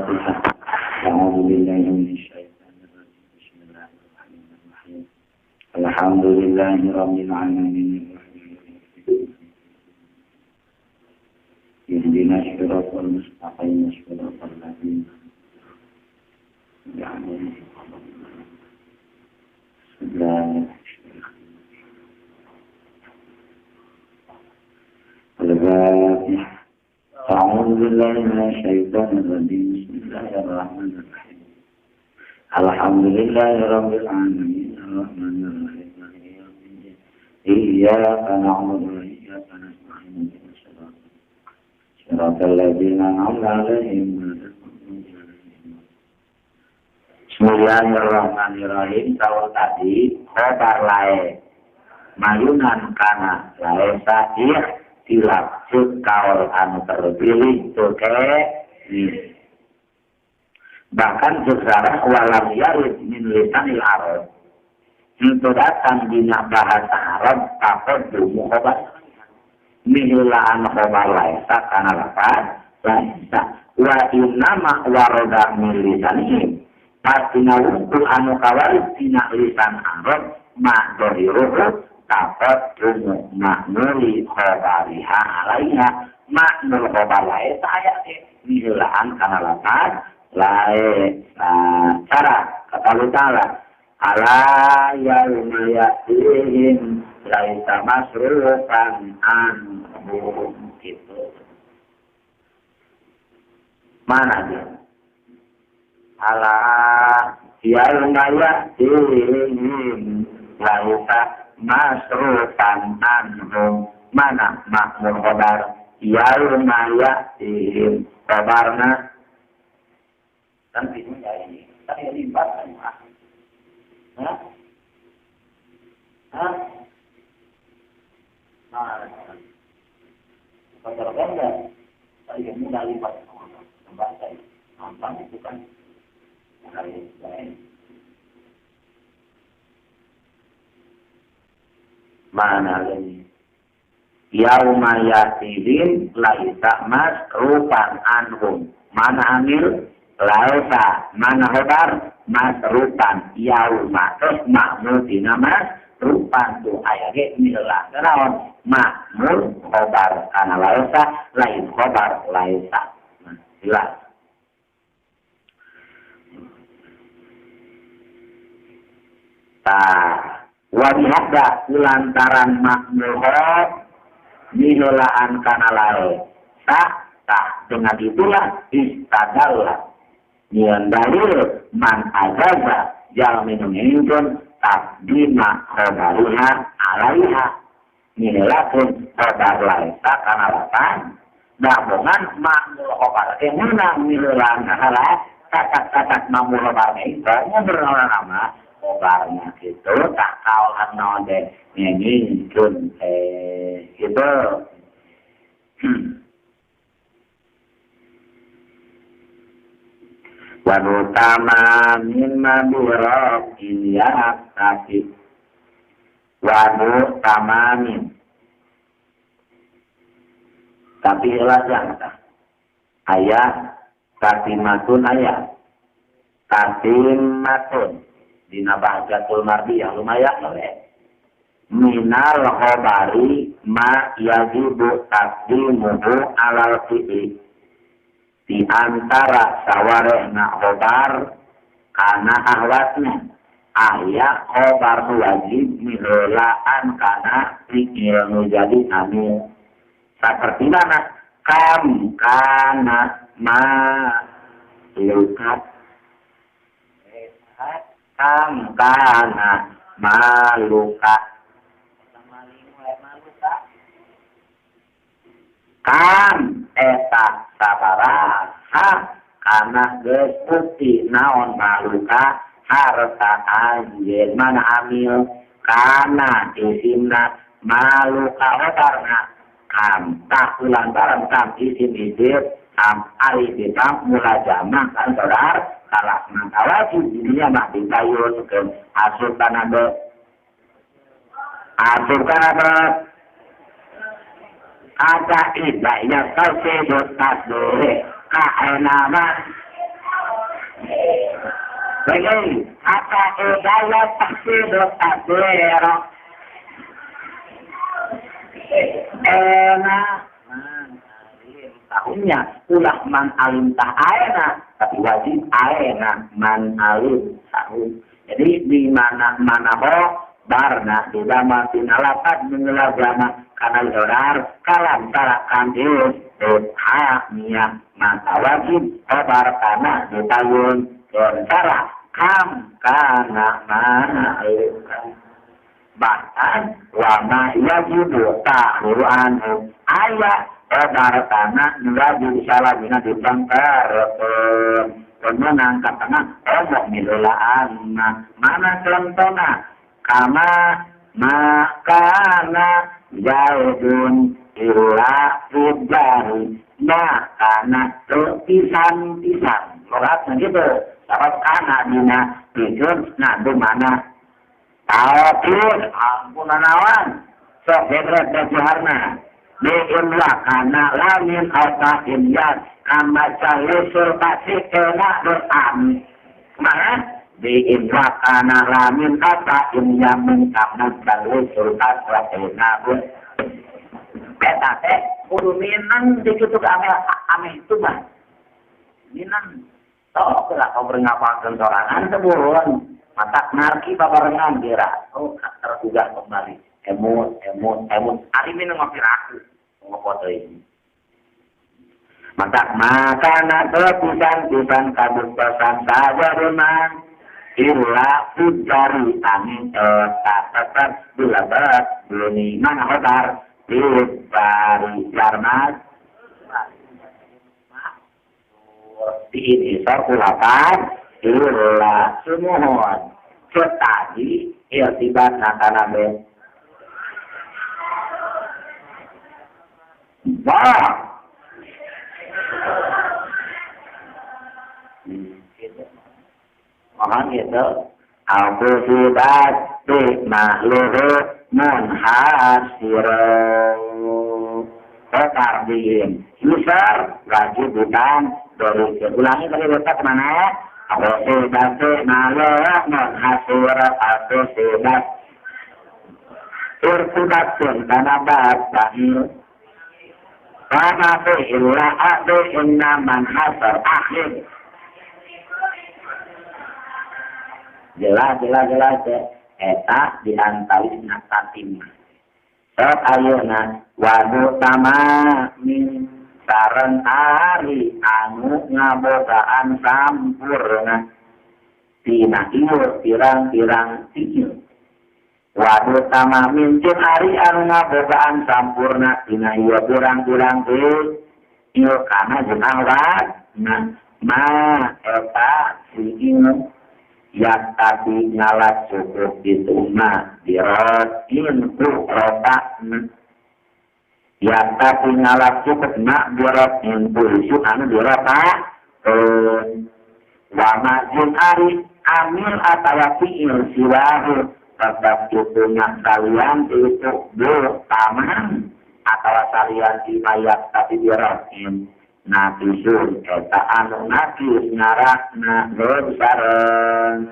Al-Fatihah. A'udzu billahi minasyaitonir rajim. Bismillahirrahmanirrahim. Alhamdulillahi rabbil alamin. Ihdinas siratal mustaqim, siratal ladzina an'amta alaihim. Al-Fatihah. A'udzu billahi minasyaitonir rajim. Bismillahirrahmanirrahim. Alhamdulillahi rabbil alamin, arrahmanir rahim, maliki yaumiddin. Iyyaka na'budu wa iyyaka nasta'in. Siratal ladzina an'amta 'alaihim ghairil maghdubi 'alaihim. Bismillahirrahmanirrahim. Kalau tadi khobar lae mayunan kana lae sahih dilapsut kaul anu terpilih toke bahkan sejarah walam yarid min lisanil arab itu datang dina bahasa Arab taqaddumu khobar mihilaan khobar laisa kana lafaz laisa wa innama warada min lisanihim pastina wungkul anu kawaris dina lisan Arab ma dohiruhu taqaddumu ma'nuli khobariha alaiha ma'nul khobar laisa aya ge mihilaan kana lafaz laisa cara kata Allah Ta'ala ala yauma ya'tihim laisa masrufan anhum gitu. Mana dia? Ala yauma ya'tihim laisa masrufan anhum. Mana makmur khobar yauma ya'tihim khobarna kan bingung ya ini. Tapi ini empat kan? Hah? Hah? Nah, kalau enggak, saya mudah lipat membaca gampang itu kan hari lain. Mana lagi? Yauma yatihim laisa masrufan anhum. Mana amil? Laisa. Mana khobar? Masrufan. Yauma terus makmul dina masrufan tuh aya ge milah naon makmul khobar kana laisa lain khobar laisa. Nah, jelas. Tah wa bihadda lantaran makmul khobar mihelaan kana laisa tah dengan itulah istadalla nyian dalil man ajaza jalmi nu ngingkeun taqdima khabariha alaiha mihelakun khobar laisa kana lafaz dabongan makmul khobar teh meunang mihelaan kana laisa makmul khobar teh nya bernaon nama khobarnya gitu tak kaul anu teh ngingkeun teh gitu. Wanutama min mabiraqin yaqtafi wanutama min tapi lah yang ayat katimatun ayat katimatun dina bahjatul mardiyah lumayan oleh minal khobari ma yajibu taqdimuhu alal fi'li di antara sawarehna khobar kana ahwatna aya khobar wajib mihelaan kana fi'il nu jadi amil saperti mana kam kana ma lukat kam kana maluka kam eta sabaraha kana geus bukti naon maluka harta anjeun mana amil kana isimna maluka khobarna kam tah lantaran kam isim isim am ari tam mulazamah kan saudar kalah maka wajib dirinya mah ditayunkeun asup kana be asup kana be ada idanya kasih tasdore kaenama Lagi hatta idaya tahsidu takbir enak man alim tahunya ulah man alim tah aena tapi wajib aena man alim tahu. Jadi di mana mana ho barna di zaman tinalapat mengelazama karena dorar kalam tarakan dius hamiyah maka wajib khobar kana ditayun cara kam kana mana bahkan wama yajibu ta'khuru anhu aya khobar kana wajib salahina ditangkar pemenang katana omok milolaan mana contohna kama makana jaudun illa fudari makana pisan-pisan logatna gitu sabab kana dina pijun nah dumana taopun ampun nawan sok hedret dajuharna bi'in wa kana lamin atau imyan kama calusur pasti kena do'am mana bi'in wa kana lamin atau imyan kama calusur pasti kena do'am eta teh kudu minang dikitu ke ameh itu mah minang tok lah kau ngapalkeun sorangan teu buruan matak narki babarengan dira oh tergugah kembali emut emut emut ari minang ngopi raku ngopo teuing matak makana pisan-pisan kabuktosan sajarunang illa pujari angin tetap bulabat beluni mana hotar bari jarmat diin isor kulapan illa sumuhun tadi iltibat nakana be wah gitu mohon gitu aku sudah bi mahluhu munhasiro tarbiyin user wajib bukan dari ulangi tadi letak mana aku sudah bi mahluhu munhasiro aku sudah irtibatun karena bahir karena fi'illa adu inna manhasar akhir jelas jelas jelas eta diantawi tatim sok ayeuna wadu tamamin sareng ari anu ngabogaan sampurna tina ieu pirang-pirang ieu wadu tamamin jeung ari anu ngabogaan sampurna tina ieu pirang-pirang ieu kana jeung awatna ma eta si ieu yang tadi ngalat cukup itu mah dirotin ku rotakna yang tadi ngalat cukup nak dirotin ku isu anu dirotak wama jun ari amil atawa fi'il siwahu tetap itu nak salian itu bu taman atawa salian di mayat tapi dirotin nabisun eta anu nabis ngarakna geus sareng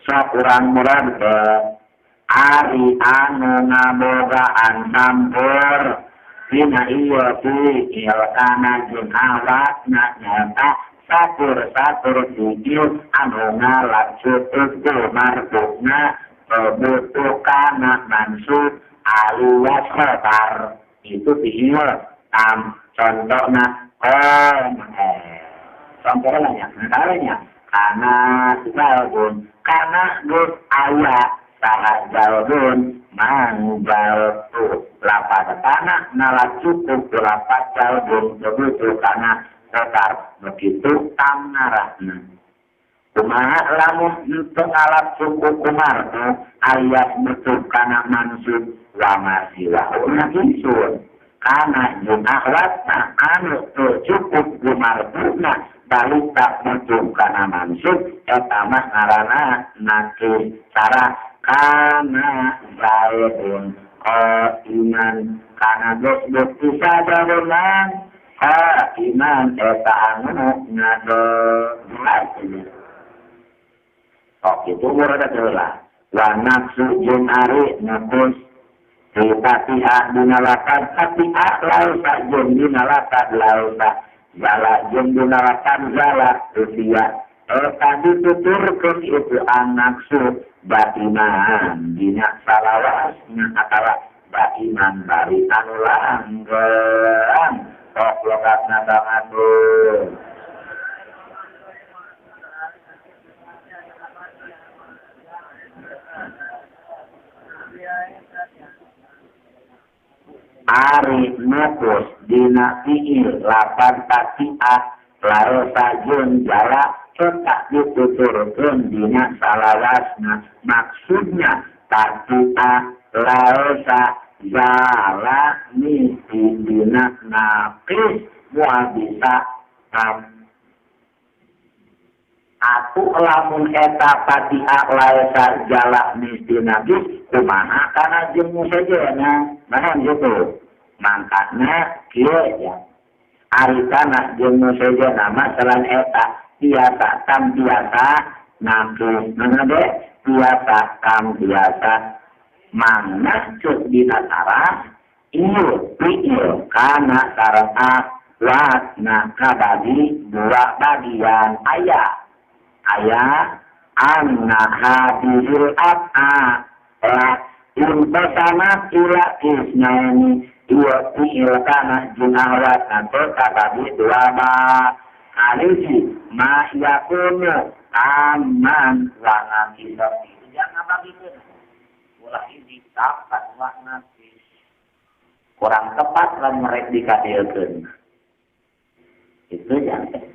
sakurang murad ari anu ngabogaan sampur dina ieu fi'il kana jeung awatna nyata satur-satur fi'il anu ngalap cukup marfuna butuh kana mansub alias khabar itu fi'il tam contohna contohna nya caranya kana jalbun kana geus aya saha jalbun mangjaltu lapat tanah nala cukup lapat jalbun begitu kana kotar begitu tam ngarahna kumaha lamun henteu ngalap cukup kumartu alias betul kana mansub wa masiwahu nakisun kana jeung akhlatna anu teu cukup kumartuna balik tak muncul kana mansub eta mah ngaranna nakis cara kana zaidun qaiman kana geus bukti sajaronan qaiman eta anu ngadolat. Tok itu murada heula wa nafsu jeung ari nukus Fatiha dina lakad Fatiha lausa jeung dina lakad lausa zala jeung dina lakad zala usia eta dituturkeun itu anaksu batiman dina salawasna atawa batiman bari anu langgeng tok lokatna bangatur. Ari nukus dina fi'il lapan fatiah laosa jeung jala tetap dituturkeun dina salawasna maksudnya fatiah laosa jala misi dina naqis moal bisa tam. Atuh lamun eta fatiah laosa jala misi naqis kumaha kana jeung sejenna mana gitu mangkatna kieu ya ari kana jeung sejenna mah selain eta biasa tam biasa naqis mana de biasa tam biasa mangna cuk dina tarah ieu fi'il kana sareng awatna kabagi dua bagian aya aya anna hadhil af'a la intasanat ila isnaini dua fi'il kana jeung awatna kabagi dua haliji ma yakunu aman wa naqis jangan bagikeun ulah hiji tapat wa naqis kurang tepat lamun rek dikadieukeun itu jangan.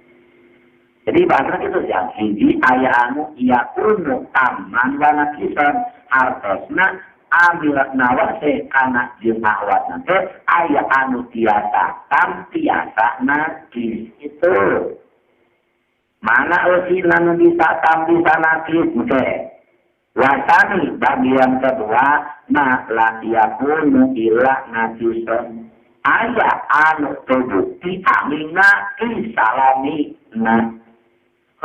Jadi bahasa itu yang hiji aya anu yakunu aman wa naqisan hartosna amilat nawase kana jeung ahwatna teh aya anu tiasa tam tiasa naqis itu mana eusina nu bisa tam bisa naqis teh wasani bagian kedua na la yakunu illa naqisan aya anu terbukti amina isalami na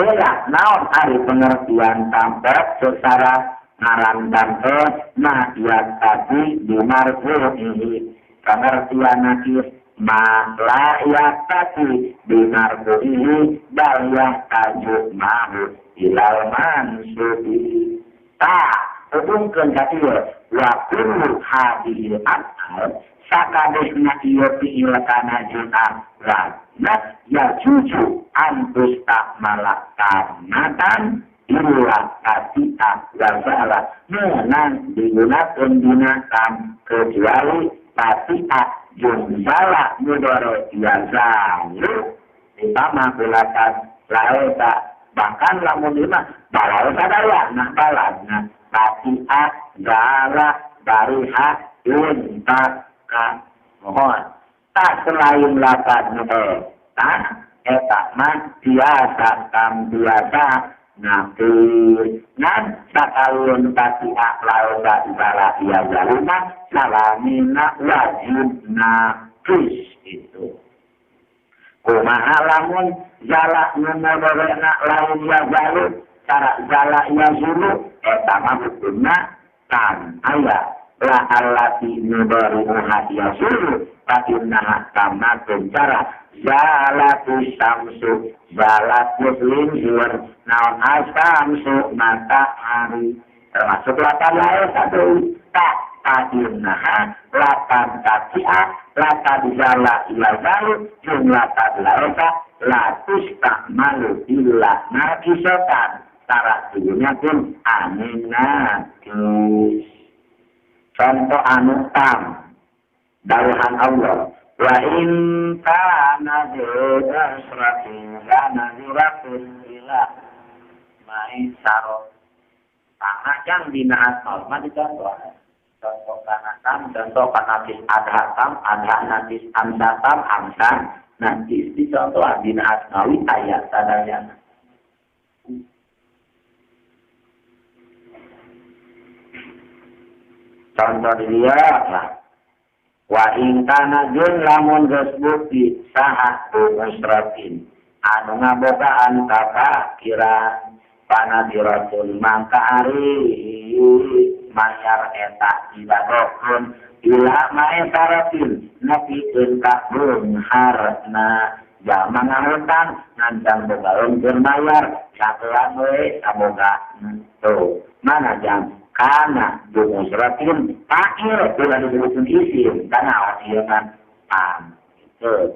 heula naon ari pengertian tampak secara ngaran tampe nah ya tadi dimarfu'ihi pengertian nakis ma la ya tadi dimarfu'ihi bal yahtaju mahu ilal mansubi ta hubungkeun ka ieu wa kullu hadhil af'al sakabehna ieu fi'il kana jeung awatna ya cucu antus tak malaktanatan illa fatiha wa zala menang digunakeun dina tam kecuali fatiha jeung zala mudoro ya zalu ditambah kulakan laota bahkan lamun lima balaota daya nah balagna fatiha zala bariha untaka mohon tak selain lapan eta eta mah biasa tam biasa naqis ngan sakalun fatiha laota zala ya zaluna salamina wajib naqis itu kumaha lamun zala nu lain ya zalu cara zala ya zulu eta mah hukumna tam aya la allati nudari'uha ya zulu fa innaha tamatun cara zalatu syamsu zalat muslim zuhur naon asamsu matahari termasuk lapan lain satu tak ta'innaha lapan tatia lapan zala ila zalu jumlah laota latus ta'malu illa naqisotan cara dunia pun amin naqis. Contoh anu tam dawuhan Allah wa in kana dzusratin kana ziratun ila maisaro tanah yang dina asal mah dicontoh contoh kana tam contoh kana tis adha tam adha natis amsa tam amsa Nah dicontohan dina asmawi aya sadayana. Contoh dia lah. Wa in kana jeung lamun geus bukti saha usratin anu ngabogaan kafakiran panadiratun mangka ari mayar eta dibagokeun ila maesaratin nepikeun ka beungharna jalma ngahutang ngancang bogaeun keur mayar sakelan we saboga tuh mana jam kana dumusratin fakir ulah disebutkeun isim kana ieu kan am gitu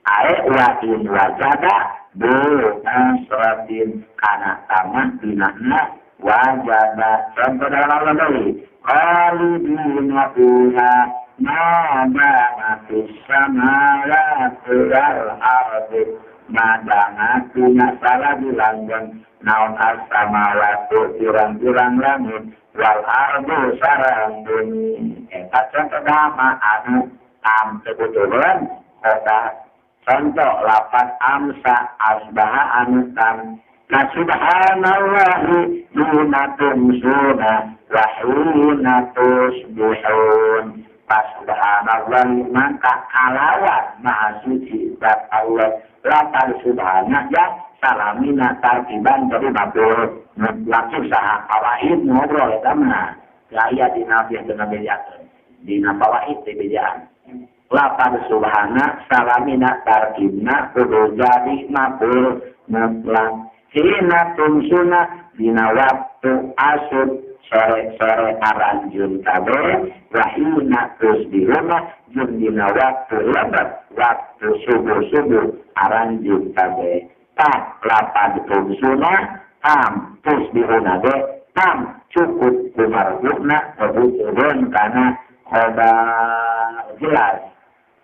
ae wa in wajada dumusratin kana tamah dinana wajada contoh dalam Allah deui khalidina fiha ma damatis samawati wal ardi ma damatina salah dilanggeng naon as-samawati pirang-pirang langit wal ardu sareng bumi eta contoh dama anu am kebetulan kota contoh lapan amsa asbaha anu tam la subhanallahi hina tumsuna wa hina tusbihun. Subhanallah maka kalawan maha suci zat Allah lapan subhana ya salamina tartiban jadi mabur langsung saha fawaid ngobrol eta mah gaya dina biasa bejakeun dina fawaid teh bejaan lapan subhana salamina tartibna kudu jadi mabur mutlak hina tumsuna dina waktu asub sore-sore aranjun kabeh wa hina tusbihuna jeung dina waktu lebat waktu subuh-subuh aranjun kabeh tak lapan tumsuna tam tusbihuna ge tam cukup kumarguna kebutuhan kana khobar jelas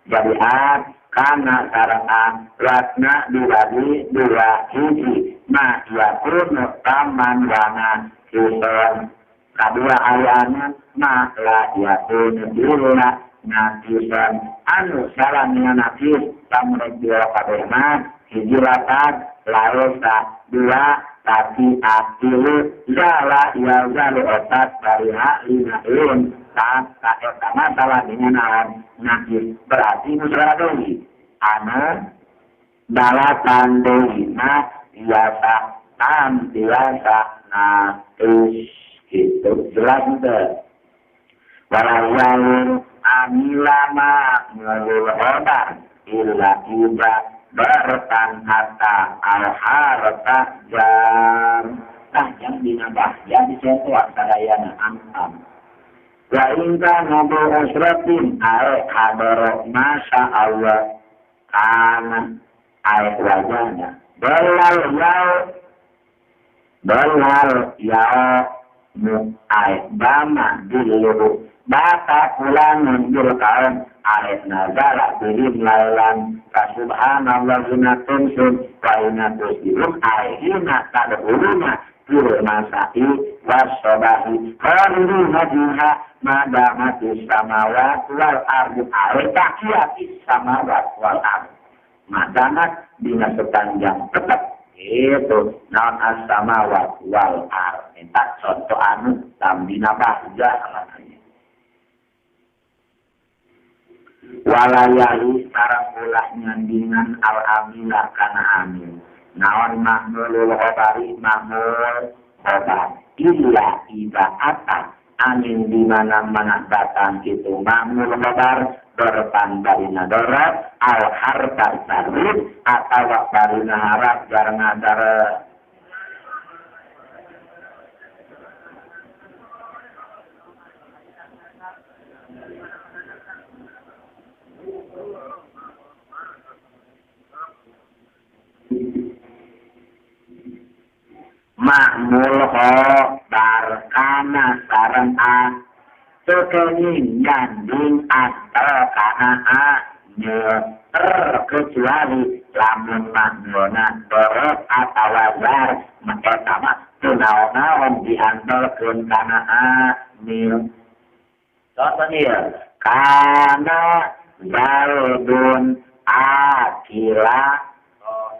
jadi a kana sareng a ratna dibagi dua hiji ma yakunu taman wana kison kadua ayana ma la yakunu illa nakisan anu salamina nakis tamrek dua kabeh mah hiji lapan larosa dua tapi akilu zala ya zalu otat bariha lima ilun tak eta masalah dengan naon nakis berarti musyawarah deui anu dalapan deui mah biasa tam biasa nakis gitu jelas itu walawalun amilama ngelul khobar illa iba bertan hatta al-harta jam nah yang dinabah yang disentuh sadayana am-am wa in kana bi usratin ae hadara masya Allah kana ae wajana belal yau mu ae bama dulu bata fulanun bil kaum ae nazala bihim lailan ka subhanallah hina tumsun wa hina tusbihun ae hina tadkhuluna fil masai was-sabahi khalidina fiha ma damatis samawati wal ardu ae taqiyatis samawati wal ardu madamat dina sepanjang tetap itu naon as-samawati wal ard eta contoh anu tambina bahja alasannya walayahi sareng ulah nyandingan al-amila kana amil naon mahmulul khobari mahmul khobar illa iba ata angin di mana-mana datang itu mahmul khobar berpan barina dorot al harta sarut atau barina harap karena darah mahmul khobar kana sareng a tekening ganding atau kana a terkecuali lamun mahmulna dorot atawa bar maka sama teu naon-naon diantarkeun kana a mil contohnya kana zaidun akila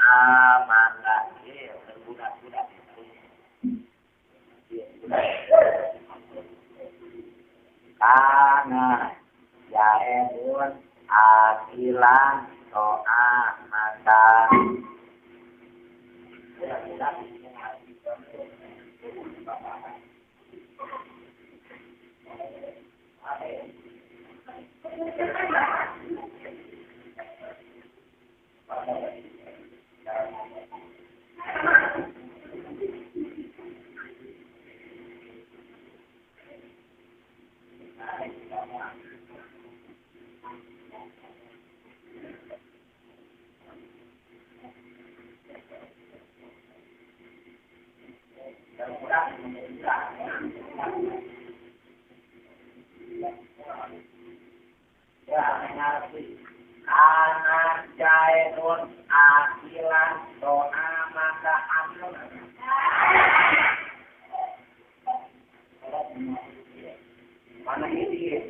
amana budak-budak kana jaedun akila to'amata Kana jaedun akilan to'amata amrun. Mana ini?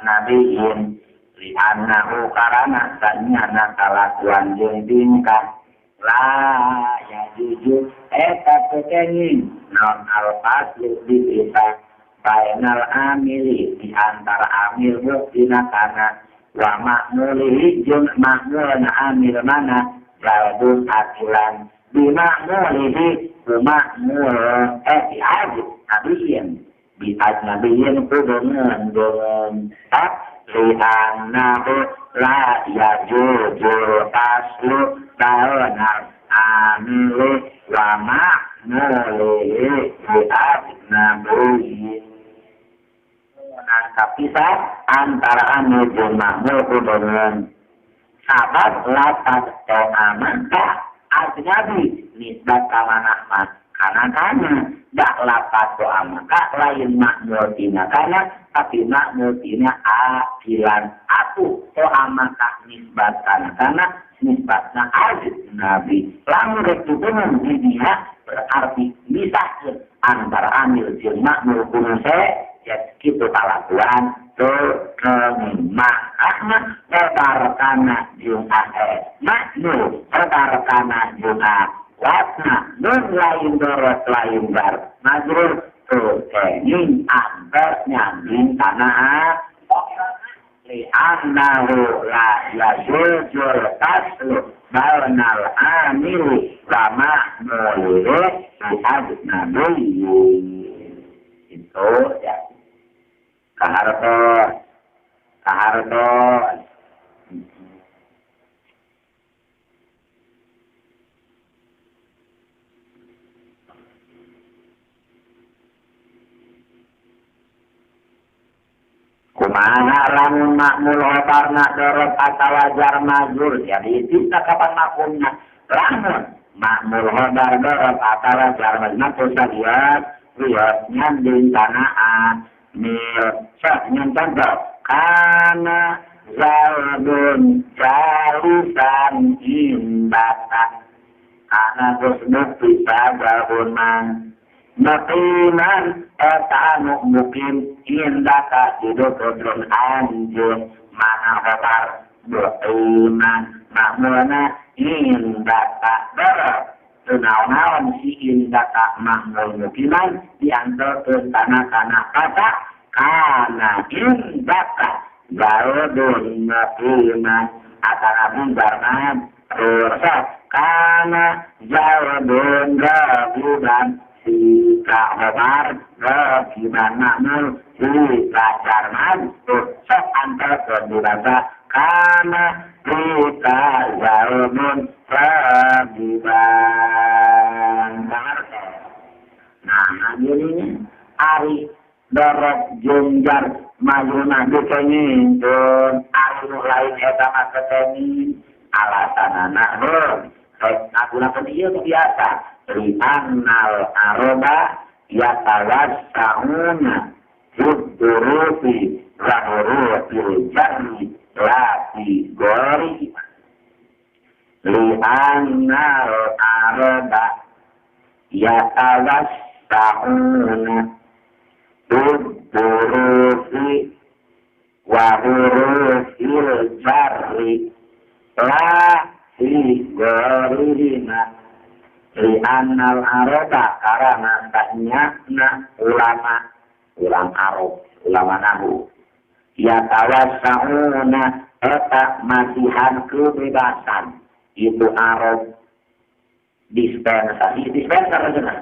Nabiin li'annahu karana sanyana kalakuan jeung tingkah la ya jujur eta teu kenging naon al-faslu dipisah bainal amili di antara amil buktina kana wa ma'mulihi jeung ma'mulna amil mana jawadun akilan bi ma'mulihi ma'mul bi ajib nabiin bi ajnabiyin kudengen dengan tak li'annahu la yajuzul faslu bainal amili wa ma'mulihi bi ajnabiyin. Nangkap pisah antara amil jeung ma'mul kudengen sabab lapat to'amaka ajnabi nisbat ka manah mah kana kana dak lapat doa maka lain makmul tina kana tapi makmul tina akilan atuh doa maka nisbat kana kana nisbatna ajnabi lamun rek diteungeun di dia berarti misahkeun antara amil jeung makmul kudu ya kitu kalakuan teu kenging makna lebar kana jeung ae makmul lebar kana jeung a wasna nun lain dorot lain bar majrur teu kenging amper nyambing kana li annahu la yajuzul faslu bainal amili wa ma'mulihi bi ajnabiyyin. Itu ya kahartos kahartos kumaha lamun makmul khobarna dorot atawa jar majrur jadi bisa kapan makumna lamun makmul khobar dorot atawa jar majrur kusa dia rios nyanding kana amil sok nyancontoh kana zaidun jalisan indaka kana geus bukti sabahunang muqiman eta anu muqim indaka didotodron anjeun mana khobar muqiman makmulna indaka dorot teu naon-naon si indaka maknul mukiman diantarkeun kana kana kata kana indaka zaidun mukiman atanabi jarman rusak kana zaidun ragiban sika khobar ragiban maknul sika jarman rusak antarkeun dibaca kana sika zaidun ragiban. Nah ini ari dorok jungjar majruna dikengingkeun ari nu lain eta mah ketengin alasanana heuh rek ngagunakeun ieu nu biasa li'annal araba yatawassauna fid-durufi wa hurufil jarri la fi ghairi li'annal araba yatawassauna fid-durufi wa hurufil jarri la fi ghairihima li'annal araba karena tanyana ulama ulang Arab ulama nahu yatawassauna eta masihan kebebasan itu Arab dispensasi dispenser cenah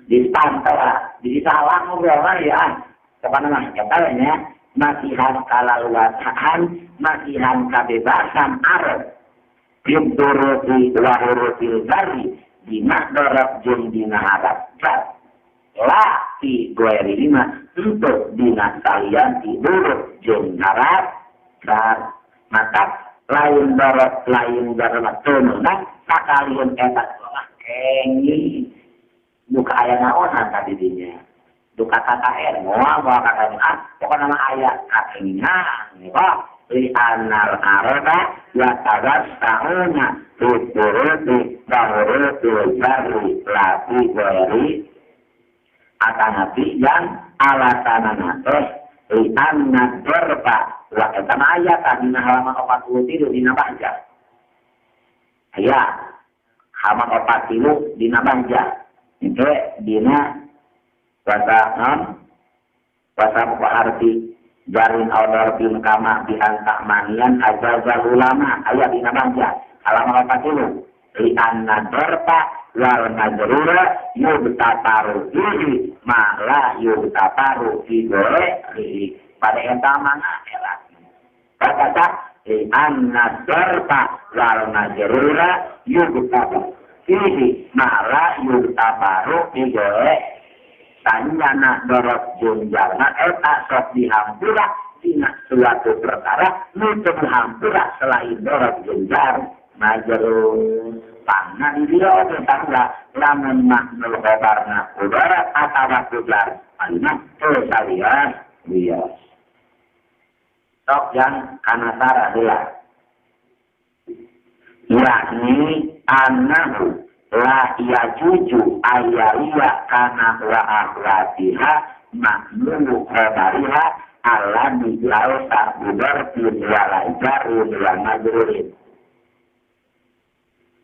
dispantara di salah ngobrol ya pokoknya mah eta nya masihan kalaluasaan masihan kebebasan Arab biddurufi wa hurufil jarri dina dorab jeung dina harap jar la fi ghairihima untuk dina salian ti huruf jeung harap jar maka lain dorab lain jarna teu meunang sakalian eta mah kenging duka aya naonan tadi dinya duka KKN moal moal KKN ah pokona mah aya kakengingan wah li'annal araba yatawassauna fid-durufi wa hurufil jarri la fi ghairi atanapi yang alasanana teh li'anna darba wa eta mah aya dina halaman 43 dina Bahjah aya halaman 43 dina Bahjah itu dina bahasa non bahasa arti jarin audar bin kama biantak manian ajazal ulama ayat dina Bahjah halaman 40 li'anna darba wal majrura yubtataru fihi ma la yubtataru fi ghairihi pada eta mana erat kata li'anna darba wal majrura yubtataru fihi ma la yubtataru fi ghairihi tanyana dorok jungjarna eta sok dihampura dina suatu perkara nu teu dihampura selain dorok jungjar majrur pangna di dieu oge tangga lamun maknul khobarna udara atawa kujar alina teu salian wios sok yang kana sara heula yakni annahu la yajuju ayaliya kana wa akhwatiha maknul khabariha alladzi laisa bidarfin wala jarrin wa majrurin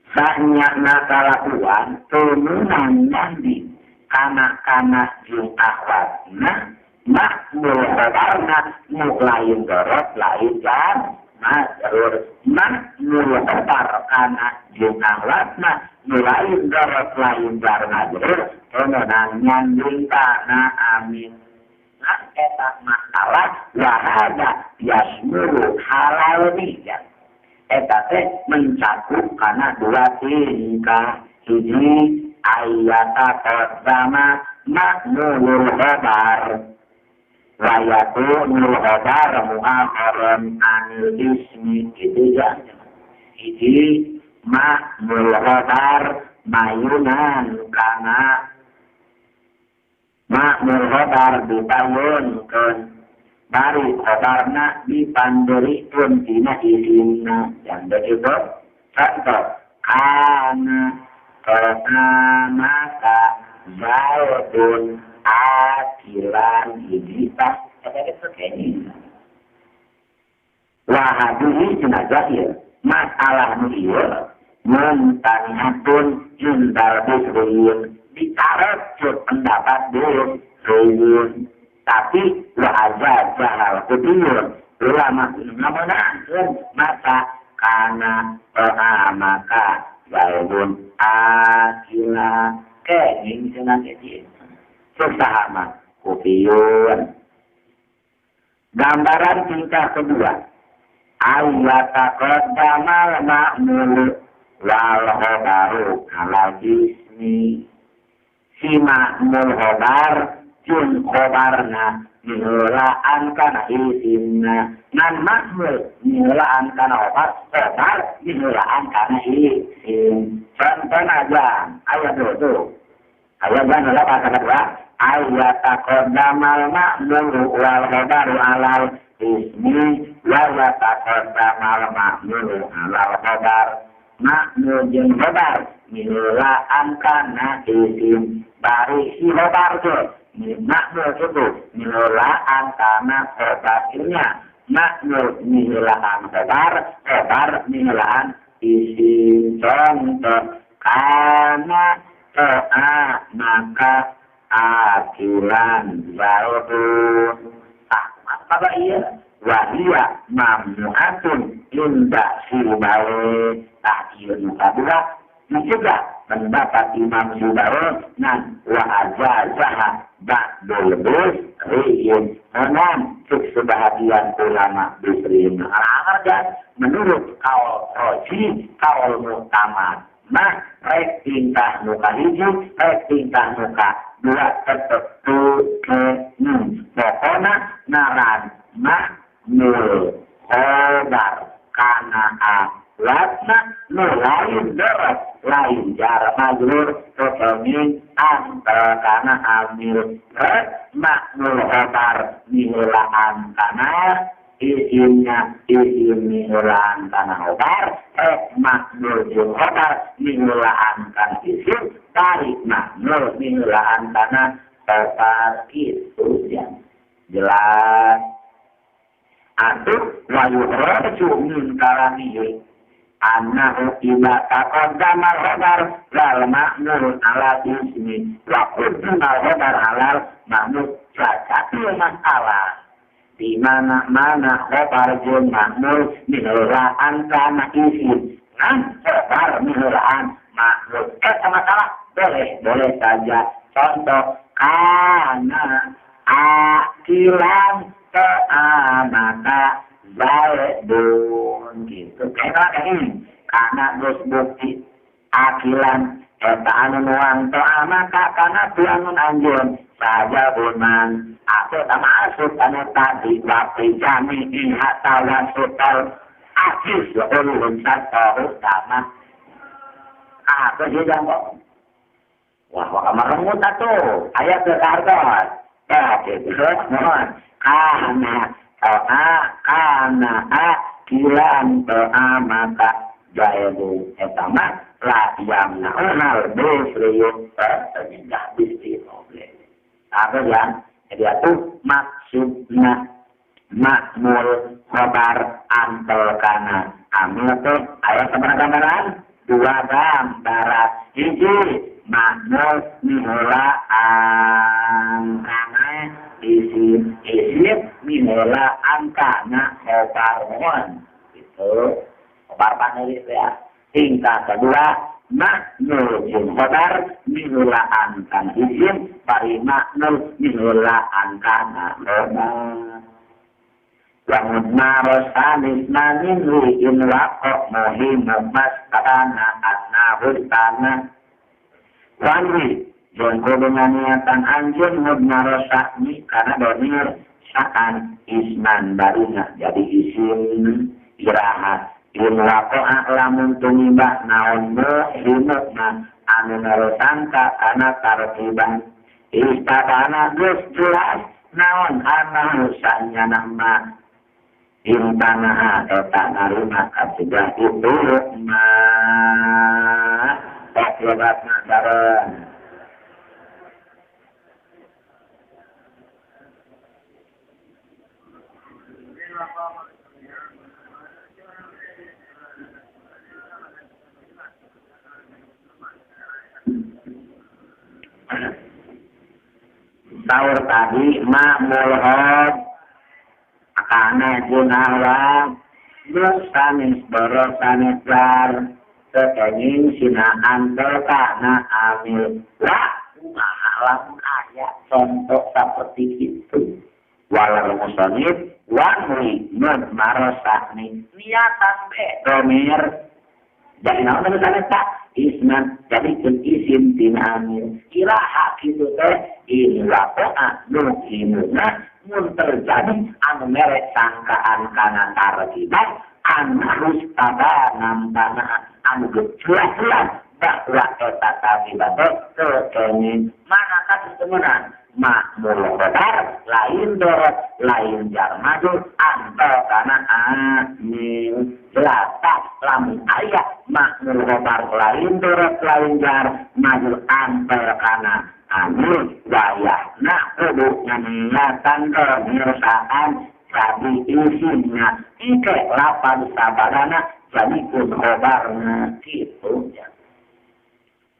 sanyana kalakuan tununan nyandi kana-kana jeung akhwatna maknul khabarna nu lain dorot lain jar majrur maknul khabar kana jeung akhwatna nu lain dorot lain jar majrur tununan nyanding kana amin. Nah eta masalah wahada yasmuru halaliyah eta teh mencakup kana dua tingkah hiji ayata qaddama maknul khabar wa yakunul khabar mu'akharan anil ismi itu ya hiji maknul khabar mayunan kana maknul khabar dipayunkeun bari khabarna dipanderikeun dina isimna yang begitu contoh kana maka zaidun akilan hiji tah eta geus kene wa hadhihi cenah zahir masalah nu ieu Mumtanihatun indal bisriyin ditaruh pendapat bisriyin tapi wajah jahal kudiyun ulama ngameunangkeun mata kana maka zaidun akila kenging cenah kieu saha mah kufiyun. Gambaran tingkah kedua ayyataqaddamal ma'mul wal khobaru ala jismi si ma'mul khobar jun khobarna mihulaan kana isimna nan ma'mul mihulaan kana khobar khobar mihulaan kana isim. Contohna aja ayat dulu ayat dua kata dua ayyataqaddamal ma'mul wal khobaru alal ismi wa yataqaddamal ma'mul alal khobar ma'mul jeung khobar mihulaan kana isim bari si khobar tuh ma'mul itu mihulaan kana khobarnya ma'mul mihulaan khobar khobar mihulaan isim. Contoh kana to'a maka akilan zaidun apa iya wahia mamnu'atun inda sibawe tak ieu nu kadua mencegah pendapat Imam Sibawe nan wa ajazaha ba'dul bisriyin nan cek sebahagian ulama bisriyin alarga menurut kaul roji kaul muktamad mah rek tingkah nu kahiji rek tingkah nu kadua tetep teu pokona naran ma'mul khobar kana alatna nu lain deret lain jar majrur tetapi antal kana amil rek ma'mul khobar mihulaan kana isimnya isim mihulaan kana khobar rek ma'mul jeung khobar mihulaan kana isim tarik ma'mul mihulaan kana khobar itu yang jelas. Atuh wa yukhraju min kalamihi annahu idza taqaddama al-khabar wal ma'mul ala ismi wa qaddama al-khabar ala ma'mul satu masalah di mana-mana khabar jeung ma'mul mihulaan kana isim nan khabar mihulaan ma'mul masalah boleh boleh saja. Contoh kana akilan maka zaidun gitu. Kayak ini karena geus bukti akilan eta anu nuang to'a maka kana tuangun anjeun saja bunan atau termasuk anu tadi waktu jami'i hatta wasutal akis ulun satu sama apa sih kok wah wah kamaremut atuh aya teu kartos tah kitu mohon kana to'a kana akilan to'a maka jaibu eta mah la yamna'unal bisriyun tidak bisri oge apa yang jadi itu maksudna ma'mul khobar antal kana amil teh aya sabaraha gambaran dua gambaran hiji ma'mul mihulaan kana isim isim mihulaan kana khobar itu khobar panelis ya. Tingkah kedua ma'mul jeung khobar mihulaan kana isim bari ma'mul mihulaan kana khobar wa mudmarosanis manin liin waqo muhimu mastarana annahu tanah wanwi jeung kudu niatan anjeun mudmarosani kana domir saan isman barina jadi isim iraha in waqa'a lamun tumiba naon muhimna anu narosangka kana tartiban istabana geus jelas naon anahu sanyana ma intanaha eta narima kacegah itu ma taklobatna bareng. Saur tadi ma'mulhad kana junahwa sanes boro sanes jar tekenging sina antel kana amil la alam ayat contoh seperti itu walau musonib wanwi mun marosakni niatan be domir jadi naon teh tak isman jadi kun isim tina amil kiraha kitu teh ilaqa'a nu inuna mun terjadi anu mere sangkaan kana tarkiban anu harus pada nambana anu jelas-jelas bahwa eta tarkiban teh kekenging mana kasus temenan makmul khobar lain dorot lain jar maju anto kana amil jelas lamun aya makmul khobar lain dorot lain jar maju anto kana amil wayahna kudu nganiatan kemirsaan jadi isimnya ike lapan sabarana jadi kun khobarna kitu nya.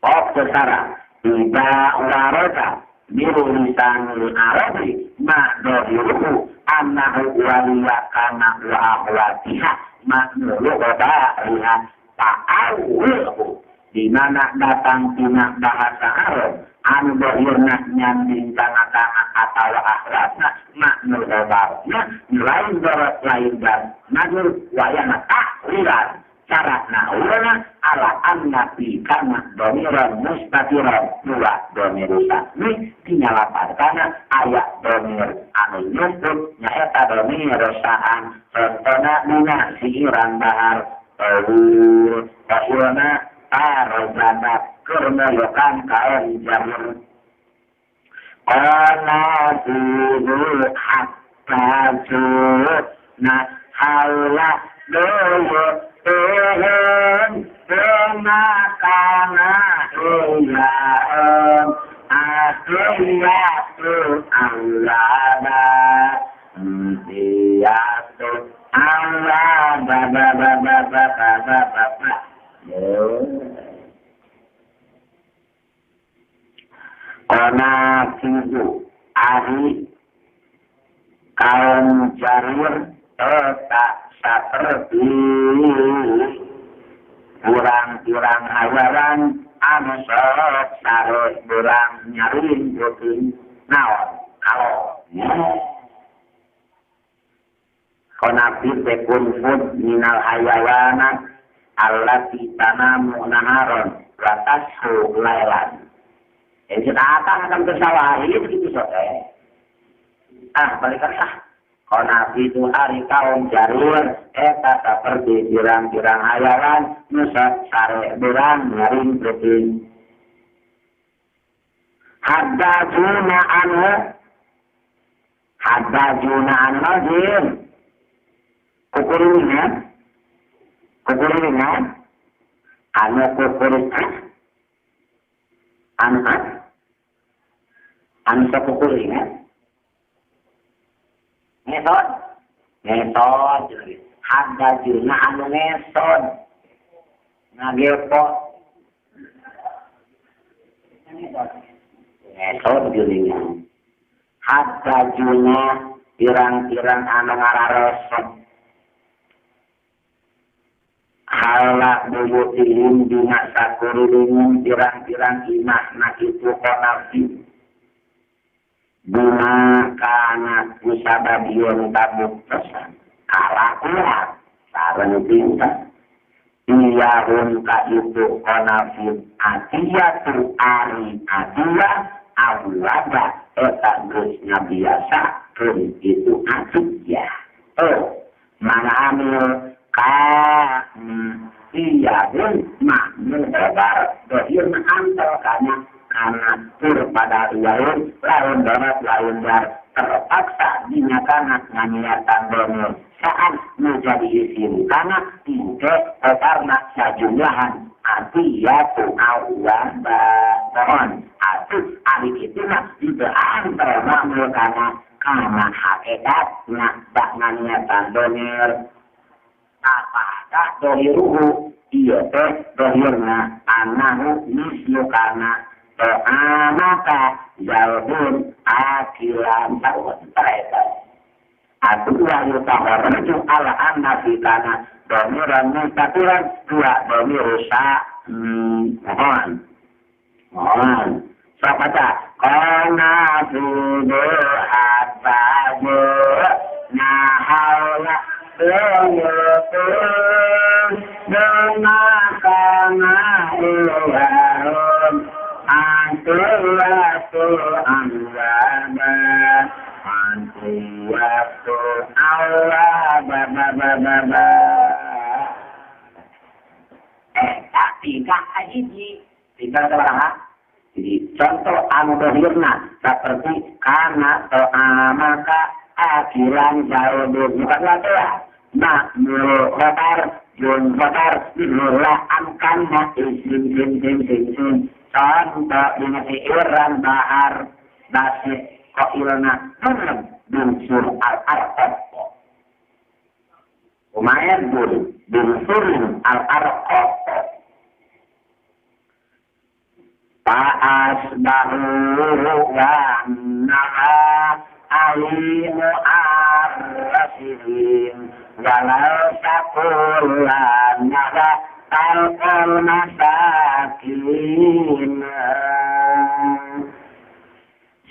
Oh sekarang tidak waroda birulisanul arabi ma dohiruhu annahu waliya kana wa akhwatiha maknulu qadariha ta'awilhu di mana datang tina bahasa Arab anu dohirna nyanding kana kana atawa akhwatna maknul qadarna lain dorot lain dan majul wayana ta'wilan cara naulana ala anna fi kana domiran mustatiran dua domir sami dinyalapan kana ayat domir anu nyumput nyaeta domir saan contohna dina siiran bahar tawur tawurna arzadat kermoyokan kain jamur qala fihi hatta na haula doyo Tuhan pemakana ilaan akhiyatu awlada iyatu awlada ba ba ba ba ba ba ba. Konafizu ari kaum jarir tak seperti kurang-kurang hayawan anu sok sarus kurang nyarin kuping naon kalau konafi tekun fud minal hayawana allati tanamu naharon wa tashu lailan. Jadi datang akan bersawahi begitu sok balikan ah konafi itu hari kaum jarur eta seperti pirang-pirang hayawan nusa sare berang nyaring kuping haddajuna anhu haddajuna anhu jin kukuringan kukuringan anu kukuringan anu anu kukuringan ngesot ngesot haddajuna anu ngesot ngagepok ngesot julingan haddajuna pirang-pirang anu ngararesep halak buyutihim dina sakurilingan pirang-pirang imahna itu konafi bima kana kusababiyun tabuktosan kalakuan sareng tingkah iyahun ka itu konafin atiyatu ari atiyah awlada eta geus ngabiasa keun itu atiyah. Oh mana amil ka iyahun makmul khobar dohir antal kana karena tur pada lain lain darat lain dar terpaksa dinyatakan nganiatan domir saat menjadi isim karena tingke karena sejumlahan atiyatu awwaba mohon atuh ari itu mah itu antara makmul karena hakikat nak bak nganiatan domir apakah dohiruhu iya teh dohirna anahu mislu kana To'amaka Zalbun akilan Tereta Atuwa yutaharaju ala anna fi kana Domiran mustatiran dua domiru sa'mi. Mohon Sok baca Kona fudu hatta Nahaula Luyutun Duna kana ilahun Antuwatu anwaba Antuwatu awaba ba. Tak tiga hiji tiga sabaraha. Jadi contoh anu dohirna seperti kana to'amaka akilan zaudun bukan watua makmul khobar jun khobar mula angkana isim sim sim sim sim contoh dina seiran bahar basi qailna turun binsur al-arqab umair bun binsur al-arqab Fa'asbahu wa naha alimu arrasihim walau taqulan naha talqal masakin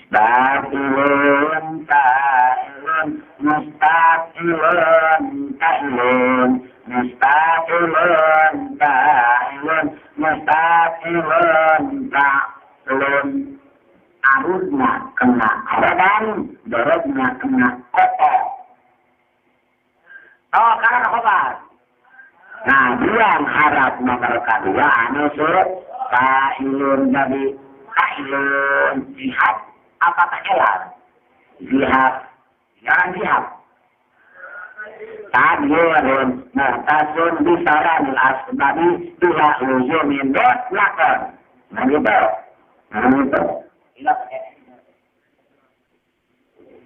Staqilun ta'ilun mustaqilun ta'ilun mustaqilun ta'ilun mustaqilun ta'ilun. Arusnya kena roban, dorobnya kena kotor. Oh, karena khobar. Nah, buang harap nomor kedua anu suruh ta'ilun jadi ta'ilun jihad apa ta'ilan? Jihad, jangan jihad. Tadirun muhtasun bisaranil asbabi biha luzumin mutlaqan. Nah gitu. Nah gitu. Ila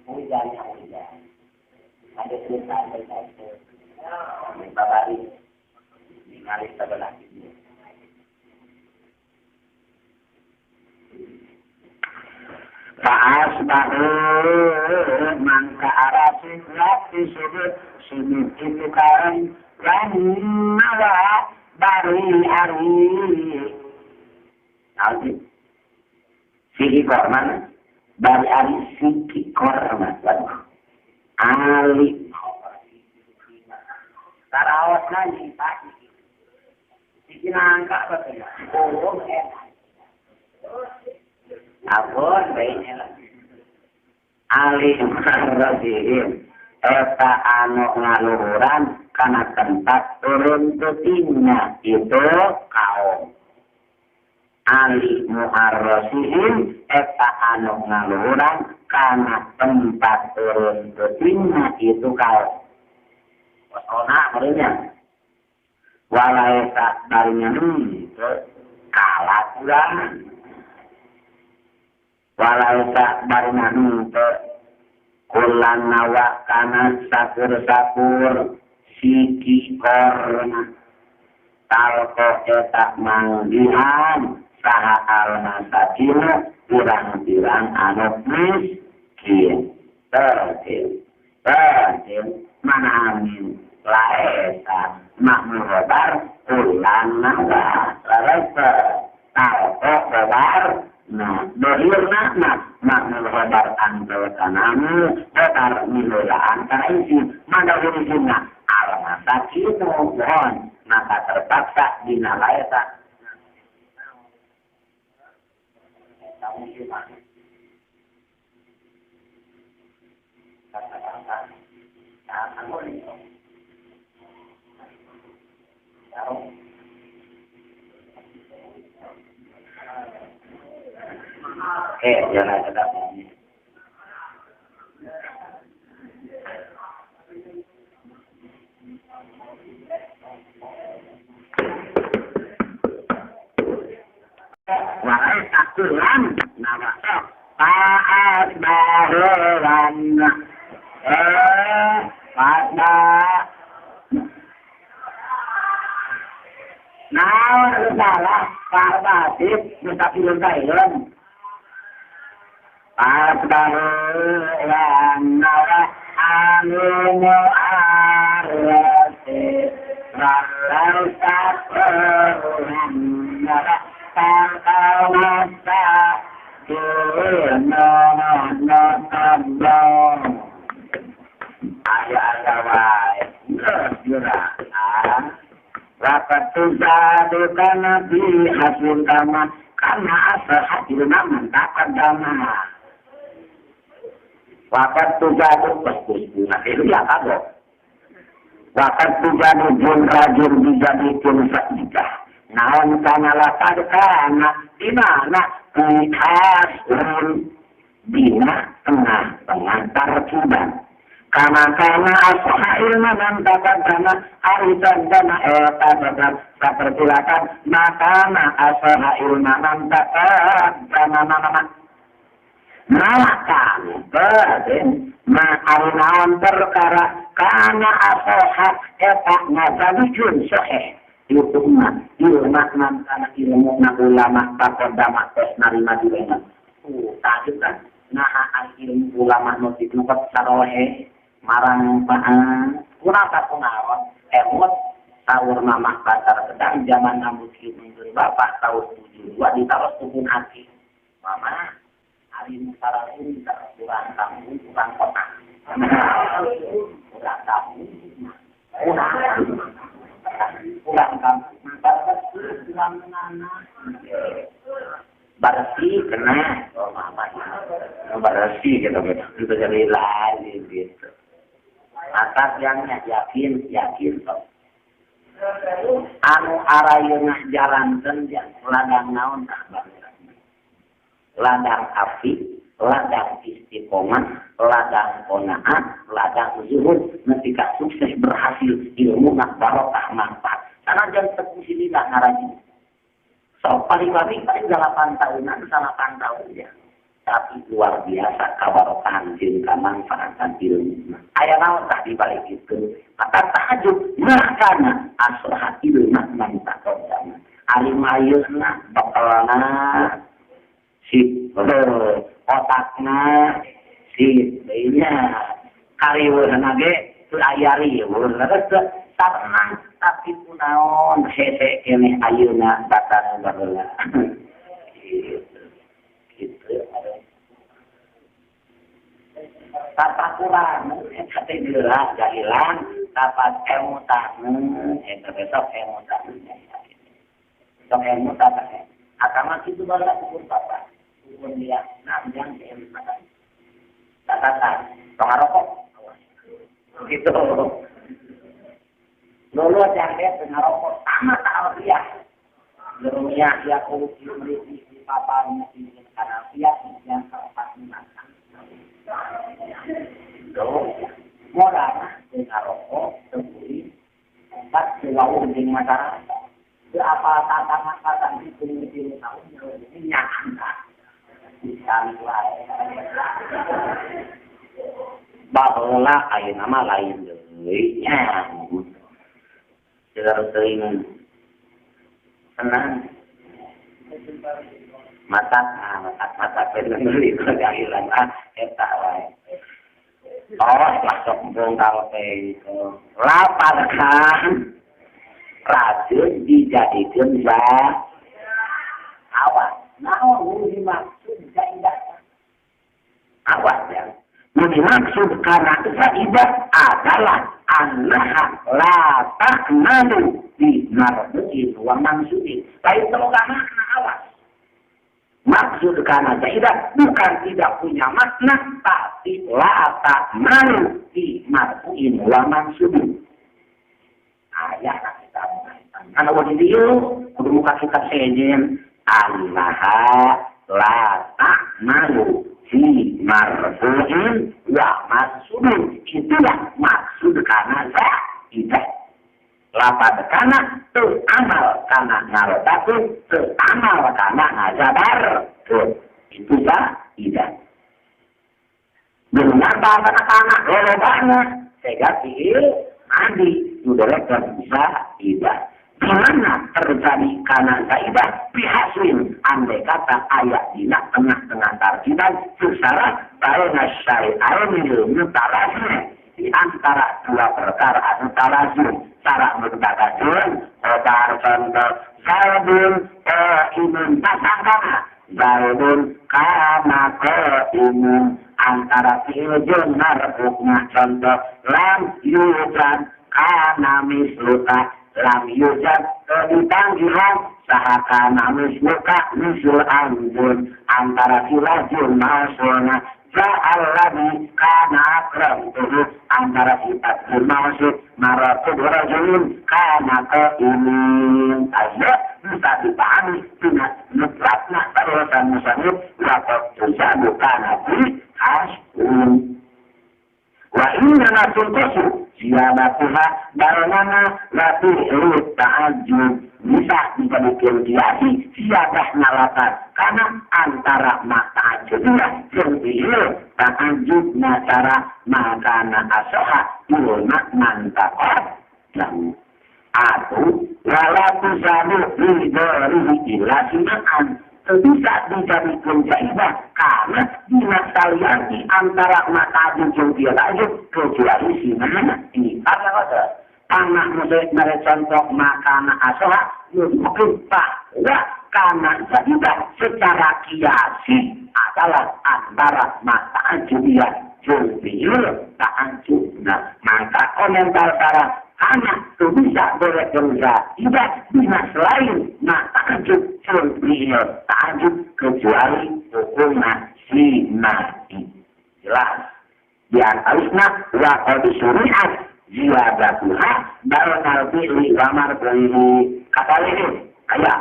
hujan hujan. Ada cerita cerita itu. Babari ningali sebelah ini. Fa'asbahu mangka arasi lati sudut sudut itu kain lan nawa bari ari nanti siki korman bari ari siki korman waduh ali tarawas nanti pagi siki nangka betul oh enak Abon baiknya alih marrasihim eta anu ngaluhuran kana tempat turun tutingnya itu kaum alih muarrasihim eta anu ngaluhuran kana tempat turun tutingnya itu kaum pesona merenya walaisa barinya kalah kurang walaisa barina henteu kulan nawa kana sakur-sakur siki korna talko eta manggihan saha al-masakina pirang-pirang anu miskin tertil tertil mana amin laesa mahmul khobar kulan nawa laesa talko khobar. Nah, dohirna nah maknul khobar antara kanamu khobar milola antara isi mana urusinna al-masakinu mohon maka terpaksa dina laeta Jangan tetap ini. Wahai takuran, nama sok taat bahuran, pada Naon salah parbatif nu sapilun taeun. Pasbarulan nawa anu mu'arrasi Ralau saperulan nawa tangkau masa Duno no tabong Aya-aya wae Geus Rapat tuzadu kana bi hasil kama karena asal hasil naman takkan dama. Wakat tuzadu pasti bunga itu ya kagok. Wakat tuzadu jun rajin dijadikan saidah. Naon kana lakad kana di mana hasun bina tengah-tengah tarkiban. Karena kana asha ilma man taqaddama arisan dana eta tetap sapersilakan makana asha ilma man taqaddama mana malakan berarti ma arinaon perkara kana asha eta ngazalujun sahih itu mah ilma man kana ilmu na ulama taqaddama tos narima dilema takjub kan nah ilmu ulama nu ditempat sarohe marang paan kurang tak pengaruh emot sahur mamah pasar sedang zaman namun mundur bapak tahun 72 ditaruh tukun hati mama hari musara ini kurang kampung kurang kota kurang kampung kurang kampung kurang mana bersih kena oh mama bersih gitu gitu jadi lagi gitu atas yang yakin yakin toh anu arayeunah jalankeun ladang naon tah ladang api ladang istiqomah ladang qanaah ladang zuhud nepi ka sukses berhasil ilmu nak barokah manfaat sanajan teu kusilila ngaraji so paling paling 8 tahunan 8 tahun ya tapi luar biasa kabarokahan jeung kamanfaatan ilmu. Aya naon tah dibalik itu? Maka tahajud makana asraha ilmu man taqaddama. Ari mayeuna bakalna si otakna si nya kariweuhna ge teu aya riweuh teu tenang tapi kunaon hese keneh ayeuna batas baheula. Gitu. Tapakuran eta teh geura jahilan tapat emutan eta besok emutan sok emutan agama kitu baheula ukur bapak ukur dia nanjang di emutan tatatan tong ngarokok gitu lolo jang teh ngarokok sama ta'aliyah dunia ya kudu mriki di papanya di karena dia yang keempat matang. Modal dengan rokok, tebuli, empat selalu dengan masyarakat. Itu apa tantangan itu di tahun ini nyata. Bisa mulai. Baheula ayeuna mah lain deui nya. Harus sering senang. Mata bener itu jahilan ah eta wae. Oh, masuk bongkar teh itu. Laparkan racun dijadikeun za awas. Naon nu dimaksud zaidah? Awas ya. Nu dimaksud karena zaidah adalah annaha la ta'malu bi marbu'in wa mansubin. Lain teu makna awas. Maksud karena zaidah bukan tidak punya makna, tapi la ta'malu bi marfu'in wa mansubin. Ayah kita ana wadi dieu kudu muka kita sejen annaha la ta'malu fi marfu'in wa mansubin. Itulah maksud karena zaidah. Lapad kana teu amal kana ngarotakeun teu amal kana ngajabarkeun itu zaidah. Mengapa kana lolobana sehingga fiil madi nu derekeun zaidah. Di mana terjadi kana zaidah bihasrin andai kata ayat dina tengah-tengah tarkiban secara baina syai'aini mutalazim di antara dua perkara anu talazum cara mutakadzim kobar contoh zaidun qaimun pasangkana zaidun kana qaimun antara fi'il jeung marfu'na contoh lam yujad kana misluka lam yujad ditanggihan saha kana misluka misul anjun antara sila jeung mausuna ja'alladzi kana akramtuhu antara sifat jeung mausud maratu rajulin kana qaimin aja bisa dipahami tina mutlakna barusan musannif wa tujadu kana bi hasbun wa inna tuntasu ziyadatuha barenana la fi'lu ta'ajjub bisa dijadikan kiasi ziyadah nalatan karena antara ta'ajjubnya jeung fi'il ta'ajjubna cara makana asoha ilma mantaqat lahu atau wala tuzadu li darihi illa sinaan bisa dijadikan jaidah karena dina di antara mata jeung dia ta'ajjub kecuali sinaan ini apa tanah mere contoh makana asoha mungkin bahwa karena jaidah secara kiasi adalah antara mata ta'ajjubiyah jeung fi'il ta'ajjubna maka komentar para anak itu bisa boleh tidak bina selain mata ta'ajjub jeung fi'il ta'ajjub kecuali hukumna sinai jelas di antawisna wa qad syuri'at ziyadatuha barenal fi'li wa marfu'ihi kata ini aya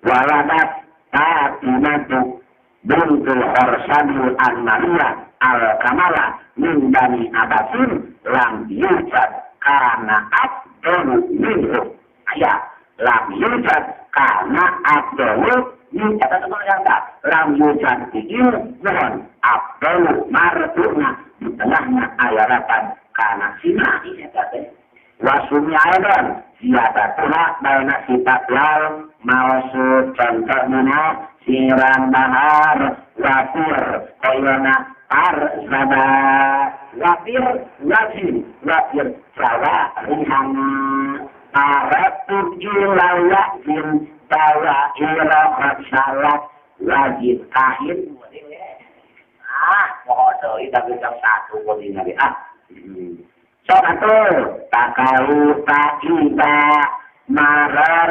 waladat Fatimatu bintul Khorsanil Anmariyah al-Kamala min bani Abasin lam yujad kana abdalu minhu aya lam yujad kana abdalu min kata teman yang tak lam yujad fi'il mohon abdalu marfu'na di tengahnya ayaratan kana sinai eta teh wasumi aidan ziyadatuha baina sifat lal mausud contohna siran bahar wafir koyona arsada wafir wajin wafir jawa rihana aratub ilawajin bawa irakat salat wajib kain ah pokok deui tapi satu kali nabi ah sok atuh takau ta'iba marar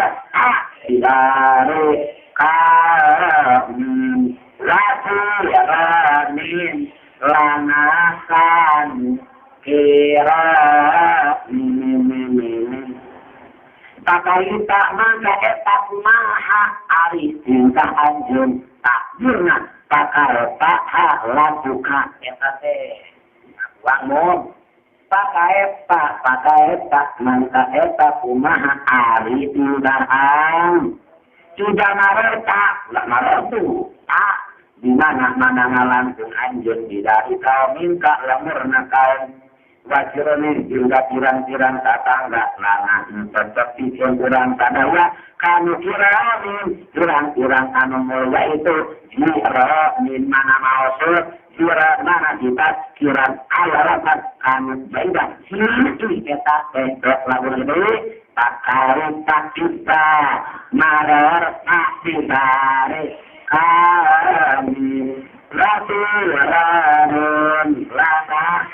idare kamin lafiramin lanasan kiramin takaita mangka eta maha ari tingkah anjeun takdirna pakar taha lakuka eta teh buang pakaeta mangka eta kumaha ari tingkahan sudah mareta ulah maretu tak di mana mana ngalangkung anjeun tidak minta lemurna kaum wajirani juga pirang-pirang tatangga lana tetep pikeun urang kadawa kanu kiramin pirang-pirang anu mulya itu jira min mana mausud jira mana kita kiran alarapat kanu jaidah sini eta teh lamun deui pakari takita maror takitare kami raturanun lana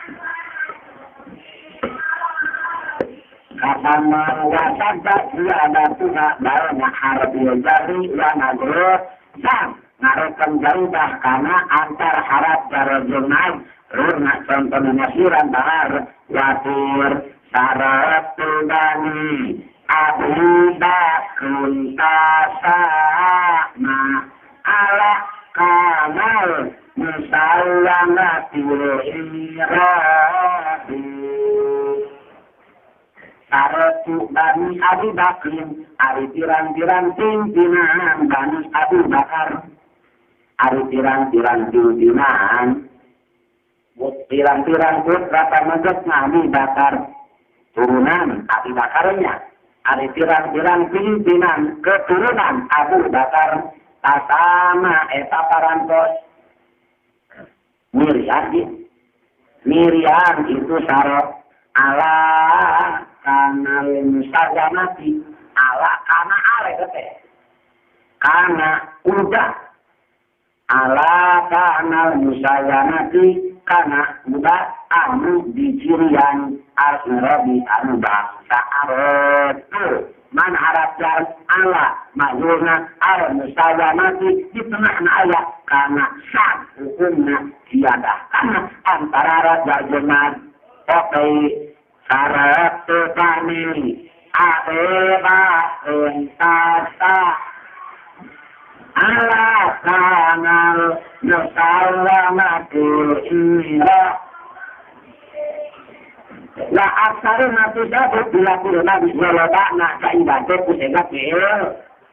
kasama wasabba ziyadatuha baina harfil jarri wa majrur sang ngarekan jaibah kana antar harap jarjunal rurna contohna siran bahar watur saratu bani Abu Bakrun tasama ala kanal musawwamatil irabi Saratu Bani Abu Bakrin ari pirang-pirang pimpinan Bani Abu Bakar ari pirang-pirang pimpinan pirang-pirang putra pamaget Abi Bakar turunan Abi Bakarnya Ari pirang-pirang pimpinan keturunan Abu Bakar tasama eta parantos mirian mirian itu syarat ala kana musawamati ala kana ale teh kana udah ala kana musawamati kana udah anu dicirian al-Arabi anu bangsa Arab man harapkan ala maksudna al-musawamati di tengah ayat karena sah hukumna tiada karena antara raja jenat oke syarat kami aeba entasa ala kanal musawamati ila la aksara natu sabu bila nabi walabana ka ibadah ku sega fi'il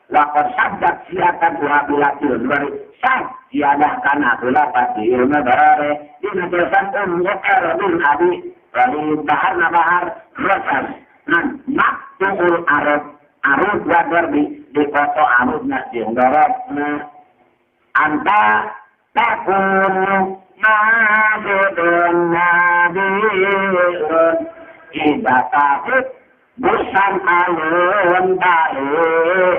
la qad sabdat siatan wa bila baru sah tiada kana bila pati ilmu barare dina tulisan umukar bin abi lalu bahar na bahar rasas nan maktuul arab arab wa darbi di koto arab na jeung darabna anta takunu majidun nabiyun ida takut busan alun balik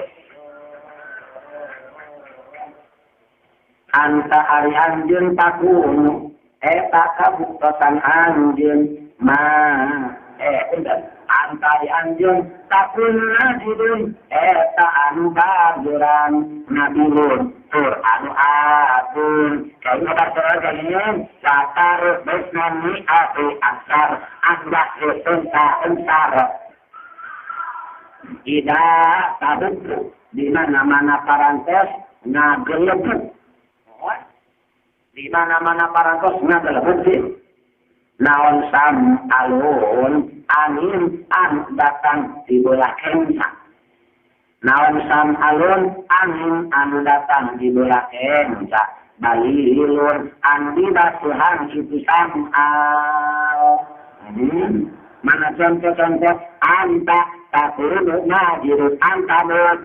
anta ari anjeun takunu eta kabuktosan anjeun ma anta ari anjeun takun najidun eta anu bageran nabiyun tur anu atun kayaknya berterus satar besnani ati aksar anda unta untar tidak tahu di mana-mana parantos ngagelebut di mana-mana parantos ngagelebut naon sam alun angin an datang di bola kensa naon sam alun angin anu datang di bola kensa balilun an dibasuhan itu sam al mana contoh-contoh anta takunu majirun anta mut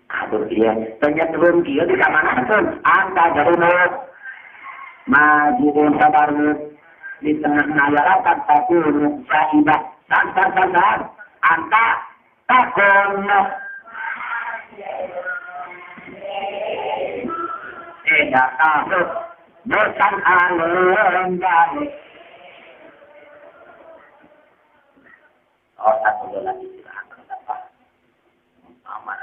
aduh iya ternyata belum kieu di kamanakeun anta jarunut majirun sabarut di tengah nayarakan takunu saibah san san san anta takunu tidak takut bosan alun balik. Oh, satu lagi tidak akan dapat aman.